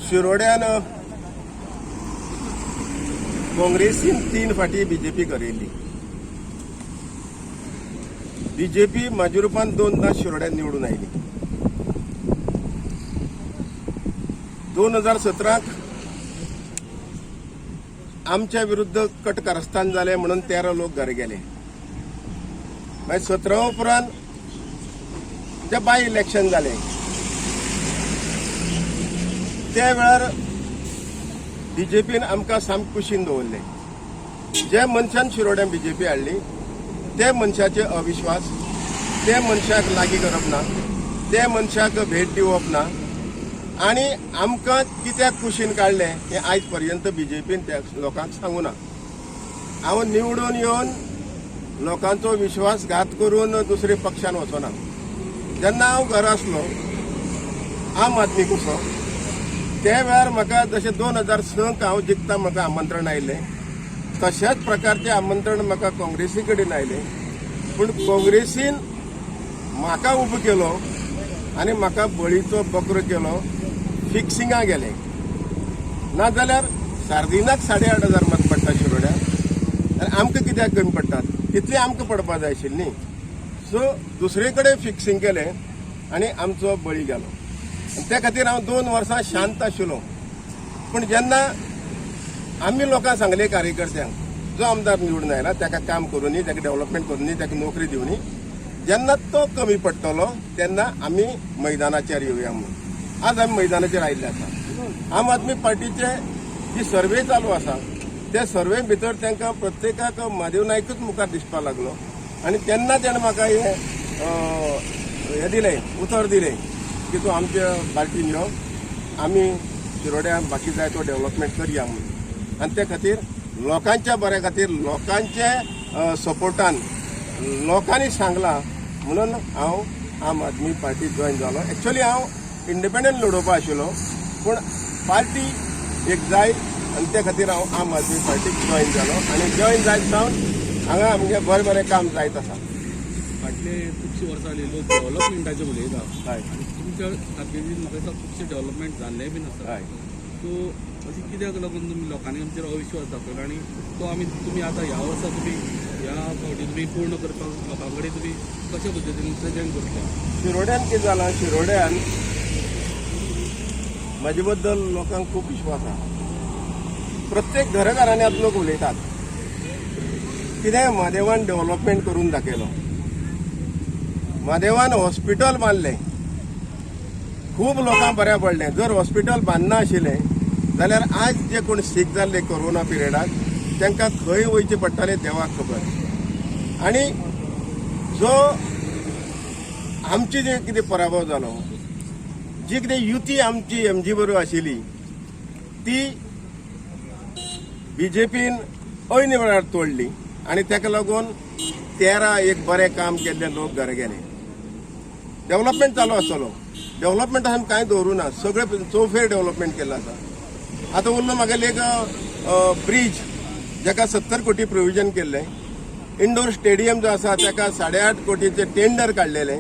शिरोड्यान काँग्रेसीन 3 फाटी BJP हरयल्ली. BJP म्हाज्या रुपान 2दा शिरोड्यान निवडून आयली. 2017 आमच्या विरुद्ध कट कारस्थान जालें म्हणून 13 लोक घरा गेले. मागीर 17 उपरांत जे बाय इलेक्शन जालें त्या वेळार बीजेपीन आमकां सामकें कुशीन दवरलें. जे मनशान शिरोड्यान बीजेपी हाडली ते मनशाचे अविश्वास, ते मनशाक लागीं करप ना, ते मनशाक भेट दिवप ना आनी आमकां कित्याक कुशीन काडलें हें आयज पर्यंत बीजेपीन त्या लोकांक सांगू ना. हांव निवडून येवन लोकांचो विश्वासघात करून दुसरे पक्षान वचना. जेन्ना हांव घरा आसलो आम आदमी कसो त्या वेळार म्हाका जशें 2006 हांव जिखता म्हाका आमंत्रण आयलें तशाच प्रकारचें आमंत्रण म्हाका काँग्रेसी कडेन आयलें. पूण काँग्रेसीन म्हाका उबो केलो आनी म्हाका बळीचो बकरो केलो. फिक्सिंगा गेलें नाजाल्यार सार्दिनाक 8,500 मत पडटा शिरोड्या आनी आमकां कित्याक कमी पडटात तितलें आमकां पडपा जाय आशिल्ली न्ही. सो दुसरे कडेन फिक्सिंग केलें आनी आमचो बळी गेलो. आनी त्या खातीर हांव 2 वर्सां शांत आशिल्लो. पूण जेन्ना आमी लोकांक सांगलें कार्यकर्त्यांक जो आमदार निवडून आयला ताका काम करूनी, ताका डेव्हलपमेंट करूनी, ताका नोकरी दिवनी, जेन्ना तो कमी पडटलो तेन्ना आमी मैदानाचेर येवया म्हणून आज आमी मैदानाचेर आयिल्ले आसा. आम आदमी पार्टीचे जी सर्वे चालू आसा ते सर्वे भितर तांकां प्रत्येकाक महादेव नायकूच मुखार दिसपाक लागलो आनी तेन्ना तेणें म्हाका हें दिलें, उतर दिलें की तूं आमच्या पार्टीन यो, आमी शिरोड्या बाकी जाय तो डेव्हलपमेंट करया म्हणून. आनी ते खातीर लोकांच्या बऱ्या खातीर लोकांचे सपोर्टान लोकांनी सांगलां म्हणून हांव आम आदमी पार्टी जॉयन जालो. एक्चुअली हांव इंडिपेंडंट लडोवपा आशिल्लो पूण पार्टी एक जाय आनी ते खातीर हांव आम आदमी पार्टीक जॉयन जालो आनी जॉयन जायत सावन हांगा आमगें बरें बरें काम जायत आसा. फाटले खुबशीं वर्सां जालीं लोक डेव्हलपमेंटाचेर उलयता हय. आनी तुमच्या कारकिर्दीन म्हाका दिसता खुबशें डेव्हलपमेंट जाल्लें बीन आसा. हय. सो अशें कित्याक लागून तुमी लोकांनी आमचेर अविश्वास दाखयलो आनी तो आमी तुमी आतां ह्या वर्सा तुमी ह्या फावटी तुमी पूर्ण करपाक लोकां कडेन तुमी कशा पद्दतीन प्रेजेंट करतले? शिरोड्यान कितें जालां, शिरोड्यान म्हाजे बद्दल लोकांक खूब विश्वास आसा. प्रत्येक घराघरांनी आतां लोक उलयतात कितें म्हादेवान डेव्हलपमेंट करून दाखयलो, म्हादेवान हॉस्पिटल बांदलें, खूब लोकांक बऱ्या पडलें. जर हॉस्पिटल बांदना आशिल्लें जाल्यार आज जे कोण सीक जाल्ले कोरोना पिरियडाक तांकां खंय वयचें पडटालें देवाक खबर. आनी जो आमची जे कितें पराभव जालो, जी कितें युती आमची एमजी बरोबर आशिल्ली ती बीजेपीन ऐन वेळार तोडली आनी ताका लागून 13 एक बरें काम केल्ले लोक घरा गेले. डेव्हलपमेंट चालू आसतलो, डेव्हलपमेंट आमी कांय दवरूं ना, सगळे चौफेर डेव्हलपमेंट केल्लो आसा. आतां उरलो म्हागेलें एक ब्रीज जाका 70 कोटी प्रोविजन केल्लें, इंडोर स्टेडियम जो आसा ताका 8.5 कोटीचें टेंडर काडलेलें,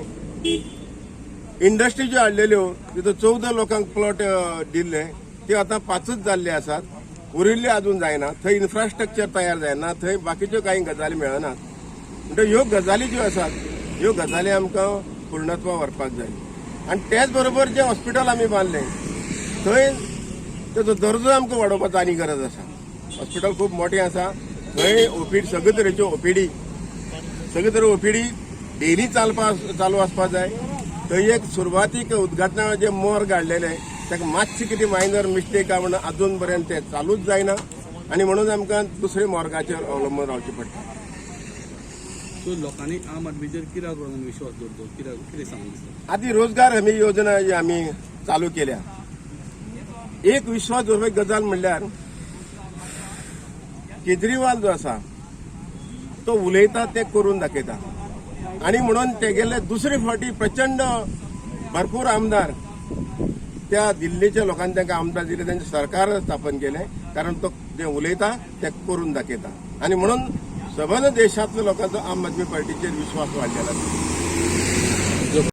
इंडस्ट्री ज्यो हाडलेल्यो तितून 14 लोकांक प्लॉट दिल्ले त्यो आतां 5 जाल्ले आसात, उरिल्ले अजून जायना. थंय इन्फ्रास्ट्रक्चर तयार जायना, थंय बाकीच्यो कांय गजाली मेळनात. म्हणटकीर ह्यो गजाली ज्यो आसात ह्यो गजाली आमकां पूर्णत्वा व्हरपाक जाय. आनी तेच बरोबर जें हॉस्पिटल आमी बांदलें थंय तेजो दर्जो आमकां वाडोवपाचो आनी गरज आसा. हॉस्पिटल खूब मोटें आसा, थंय ओपीडी सगळे तरेच्यो ओपीडी, सगळे तरे ओपीडी डेली चालू आसपाक जाय. थंय एक सुरवातीक उद्घाटना जे मोर्ग हाडलेलें ताका मातशी कितें मायनर मिस्टेक आहा म्हणून अजून पर्यंत तें चालूच जायना आनी म्हणून आमकां दुसरे मोर्गाचेर अवलंबून रावचें पडटा. सो लोकांनी आम आदमीचेर कित्याक लागून विश्वास दवरचो, कित्याक कितें सांगूंक दिसता? आदी रोजगार हमी योजना जी आमी चालू केल्या, एक विश्वास दवरपाची गजाल म्हणल्यार केजरीवाल जो आसा तो उलयता ते करून दाखयता आनी म्हणून तेगेले दुसरे फावटी प्रचंड भरपूर आमदार त्या दिल्लीच्या लोकांनी तांकां आमदार दिले, तेंचें सरकार स्थापन केलें, कारण तो जें उलयता तें करून दाखयता आनी म्हणून सबंद देशांतल्या लोकांचो आम आदमी पार्टीचेर विश्वास वाडलेलो आसा.